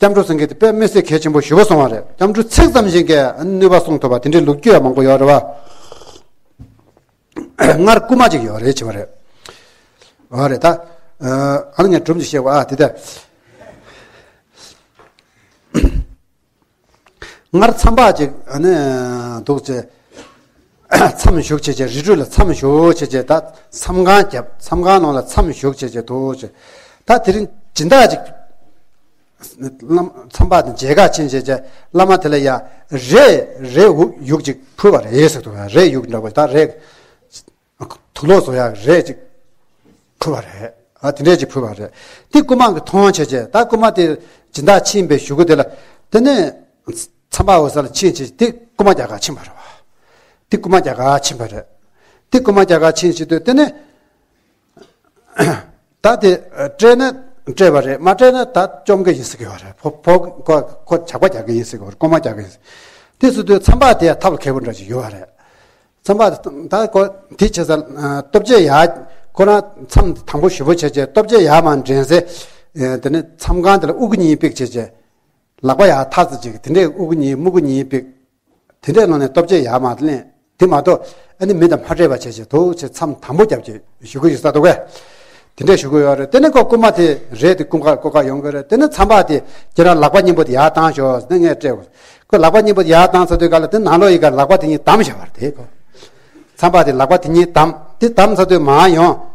སྐྱབས་འགྲོ་ཟེར་མཁན་དེ་དཔེ་མི་སྲིད་གལ་ཆེན་པོ་ཞེ་པོ་གསུངས་པ་རེད། སྐྱབས་འགྲོ་ཚིག་ཙམ་ཞིག་གིས་གནོད་པ་སྲུང་ཐུབ་པ་དེ་འདྲའི་ལོ་རྒྱུས་ཡང་མང་པོ་ཡོད་རེད་པ། སྔར་རྐུན་མ་ཅིག་ཡོད་རེད་བྱས་པ་རེད། འོ་རེད་ད། ཨ་ནི་ངས་སྒྲུང་ཅིག་བཤད་པ་ཨ་དེ་ལྟར། སྔར་མཚམས་པ་ཅིག་ཨ་ནི་འདུག་ཅེས། མཚམས་བཞུགས་བྱས་བྱས། རི་ཁྲོད་ལ་མཚམས་བཞུགས་བྱས་བྱས། ད་མཚམས་ཁང་བརྒྱབ། མཚམས་ཁང་ནང་ལ་མཚམས་བཞུགས་བྱས་བྱས་འདུག་ཅེས། ད་དེ་རིང་སྦྱིན་བདག་ཅིག་བླ་མཚམས་པ་དེ་མཇལ་ཁ་ཕྱིན་བྱས་བྱས། བླ་མ་དེ་ལ་ཡ་རས་རས་ཡུག་ཅིག་ཕུལ་བ་རེད་ཟེར་འདུག་རས་ཡུག་འདྲ་པོ་ད་རས། དུག་ལོག་བཟོ་ཡག་རས་ཅིག་ཕུལ་བ་རེད། ཨ་དེ་འདྲས་ཅིག་ཕུལ་བ་རེད། དེ་རྐུན་མ་གིས་མཐོང་བྱས་བྱས། ད་རྐུན་མ་དེ་སྦྱིན་བདག་ཕྱིན་པའི་གཞུག་གུ་དེ་ལ། དེ་ནས་མཚམས་པ་འོ་ས་ལ་ཕྱིན་བྱས་དེ་རྐུན་མ་རྒྱག་གར་ཕྱིན་པ་རེད་བ། དེ་རྐུན་མ་རྒྱག་གར་ཕྱིན་པ་རེད། དེ་རྐུན་མ་རྒྱག་གར་ཕྱིན་བྱས་དུས་དེ་ནས། ད་དེ་སྤྲད་ན་སྤྲད་པ་རེད། མ་སྤྲད་ན་ད་བཅོམ་གི་ཡིན་ཟེར་གི་ཡོད་རེད། ཕོ་ཕོ་ཁོ་ཁོ་ཇག་པ་རྒྱག་གི་ཡིན་ཟེར་གི་ཡོད་རེད། རྐུན་མ་རྒྱག་གི་ཡིན་ཟེར། དེ་ཚོ་དུས་མཚམས་པ་དེ་ཐབས་མཁས་པོ་འདྲ་ཅིག་ཡོད་རེད། མཚམས་པ་ད་ཁོ་དེ་བྱས་ཙང་ལྟོ་ཆས་ཡར་ཁོ་རང་མཚམས་དང་པོ་ཞེ་པོ་བྱས་བྱས་ལྟོ་ཆས་ཡར་མར་འདྲེན་ཚེ། དེ་ནས་མཚམས་ཁང་དེ་ལ་དབུ་གུ་གཉིས་ཕུད་བྱས་བྱས། ལག་པ་ཡར་འཐག་ཙམ་ཅིག་དེ་འདྲས་དབུ་གུ་གཉིས་དམུ་གུ་གཉིས་ཕུད། དེ་འདྲས་ལོག་ནས་ལྟོ་ཆས་ཡར་མར་ལེན། དེ་མ་གཏོགས་ཨ་ནི་མི་དང་མ་སྤྲད་པ་བྱས་བྱས་འདུག་ཅེས་མཚམས་དང་པོ་བརྒྱབ་བྱས་བཞུགས་ཀྱི་ཡོད་ས་འདུག་གས། དེ་འདྲས་བཞུགས་ཀྱི་ཡོད་རེད། དེ་ནས་ཁོ་རྐུན་མ་དེ་རས་དེ་རྐུ་ཁར་རྐུ་ཁར་ཡོང་གི་རེད། དེ་ནས་མཚམས་པ་དེ་ཁྱེད་རང་ལག་པ་གཉིས་པོ་དེ་ཡར་བཏང་ཤོག་ཟེར་ནས་ངས་སྤྲད། ཁོ་ལག་པ་གཉིས་པོ་དེ་ཡར་བཏང་ཚར་དུས་ག་ལ་དེ་ནང་ལོགས་ཡི་ག་ལག་པ་དེ་གཉིས་བསྡམས་བཞག་པ་རེད་དེ་ཁོ། མཚམས་པ་དེ་ལག་པ་དེ་གཉིས་བསྡམས། དེ་བསྡམས་ཚར་དུས་མར་ཡོང་།